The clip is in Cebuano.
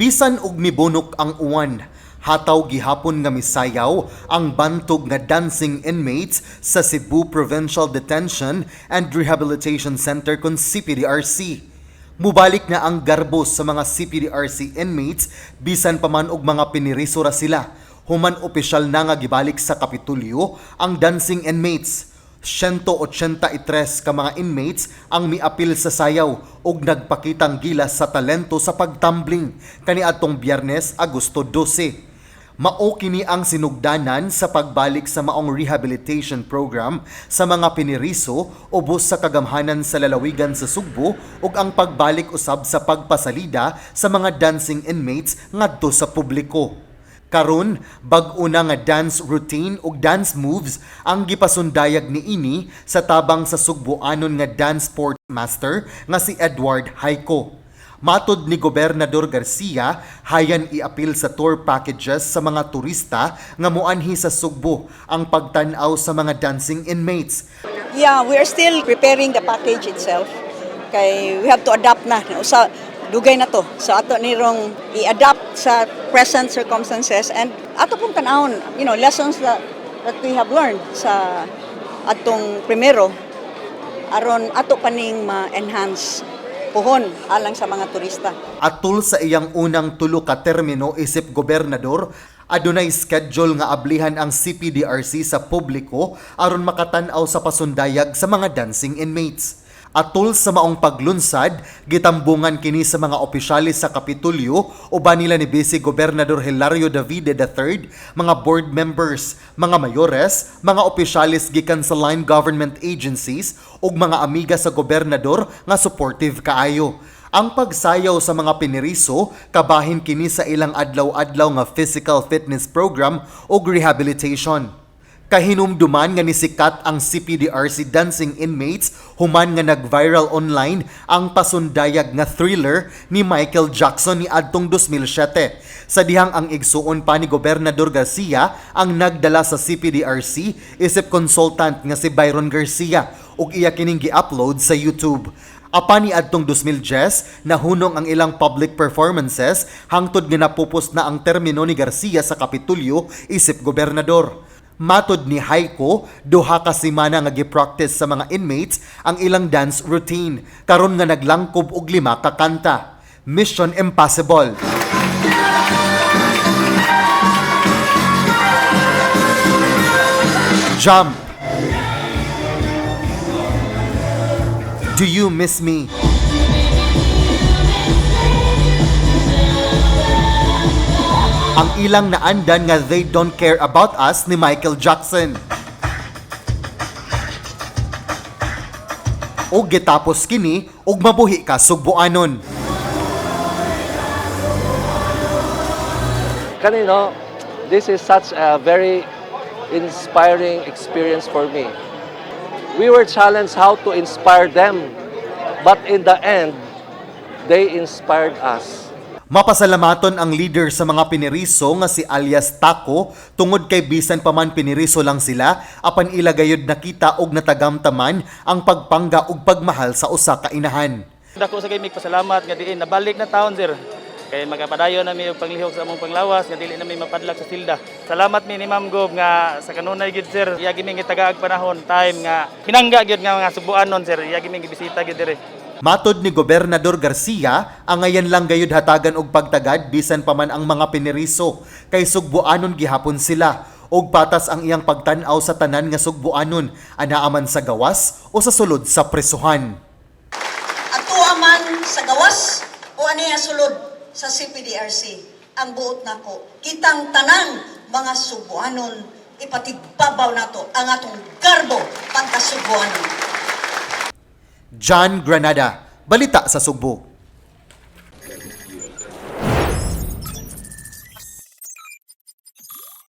Bisan og mibunok ang uwan, hataw gihapon nga misayaw ang bantog nga dancing inmates sa Cebu Provincial Detention and Rehabilitation Center kon CPDRC. Mubalik na ang garbo sa mga CPDRC inmates bisan pa man og mga piniriso ra sila. Human opisyal na nga gibalik sa Kapitolyo ang dancing inmates. 183 ka mga inmates ang miapil sa sayaw ug nagpakitang gilas sa talento sa pagtumbling kaniadtong Biyernes, Agosto 12. Mao kini ang sinugdanan sa pagbalik sa maong rehabilitation program sa mga piniriso ubos sa kagamhanan sa lalawigan sa Sugbo ug ang pagbalik usab sa pagpasalida sa mga dancing inmates ngadto sa publiko. Karon, bag-o na nga dance routine ug dance moves ang gipasundayag niini sa tabang sa Sugboanon nga dance sport master nga si Edward Hayco. Matod ni Gobernador Garcia, hayan iapil sa tour packages sa mga turista nga moanhi sa Sugbo ang pagtan-aw sa mga dancing inmates. Yeah, we are still preparing the package itself. Kay we have to adapt na. Usa dugay na to. So ato nirong i-adapt sa present circumstances and ato pong tan-awon, lessons that we have learned sa atong primero aron ato paning ma-enhance puhon alang sa mga turista. Atul sa iyang unang tulo ka termino isip gobernador, adunay schedule nga ablihan ang CPDRC sa publiko aron makatan-aw sa pasundayag sa mga dancing inmates. Atul sa maong paglunsad, gitambungan kini sa mga opisyalis sa Kapitolyo uban nila ni Vice Gobernador Hilario Davide III, mga board members, mga mayores, mga opisyalis gikan sa line government agencies ug mga amiga sa gobernador nga supportive kaayo. Ang pagsayaw sa mga piniriso, kabahin kini sa ilang adlaw-adlaw nga physical fitness program ug rehabilitation. Kahinumduman nga nisikat ang CPDRC dancing inmates human nga nag-viral online ang pasundayag nga Thriller ni Michael Jackson ni adtong 2007. Sa dihang ang igsuon pa ni Gobernador Garcia ang nagdala sa CPDRC isip consultant nga si Byron Garcia ug iya kining gi-upload sa YouTube. Apan ni adtong 2010, nahunong ang ilang public performances hangtod nga napupos na ang termino ni Garcia sa Kapitolyo isip gobernador. Matod ni Hayco, duha ka semana nga gi-practice sa mga inmates ang ilang dance routine karon nga naglangkob og 5 ka kanta. Mission Impossible. Jump. Do You Miss Me? Ang ilang naandan nga They Don't Care About Us ni Michael Jackson. Og gitapos kini og mabuhi ka Sugboanon. Kanino, this is such a very inspiring experience for me. We were challenged how to inspire them, but in the end, they inspired us. Mapasalamaton ang leader sa mga piniriso nga si alias Taco tungod kay bisan pa man piniriso lang sila apan ila gayud nakita og natagamtaman ang pagpangga ug pagmahal sa usa ka inahan. Dako sa kay pasalamat nga diin nabalik na taon, sir. Kay magapadayon na mi og panglihok sa among panglawas nga dili na mi mapadlak sa silda. Salamat mi ni Ma'am Gob nga sa kanunay gid, sir. Iya gid mi gitagaag panahon time nga pinangga gyud nga mga Subuanon, sir. Iya gid mi gibisita gyud dire. Matod ni Gobernador Garcia, angayan lang gayud hatagan og pagtagad bisan pa man ang mga piniriso kay Sugboanon gihapon sila og patas ang iyang pagtan-aw sa tanan nga Sugboanon anaa man sa gawas o sa sulod sa presuhan. Atua man sa gawas o aniya sulod sa CPDRC, ang buot nako kitang tanan mga Sugboanon ipatigbabaw nato ang atong garbo pagka-Sugboanon. John Granada, Balita sa Sugbo.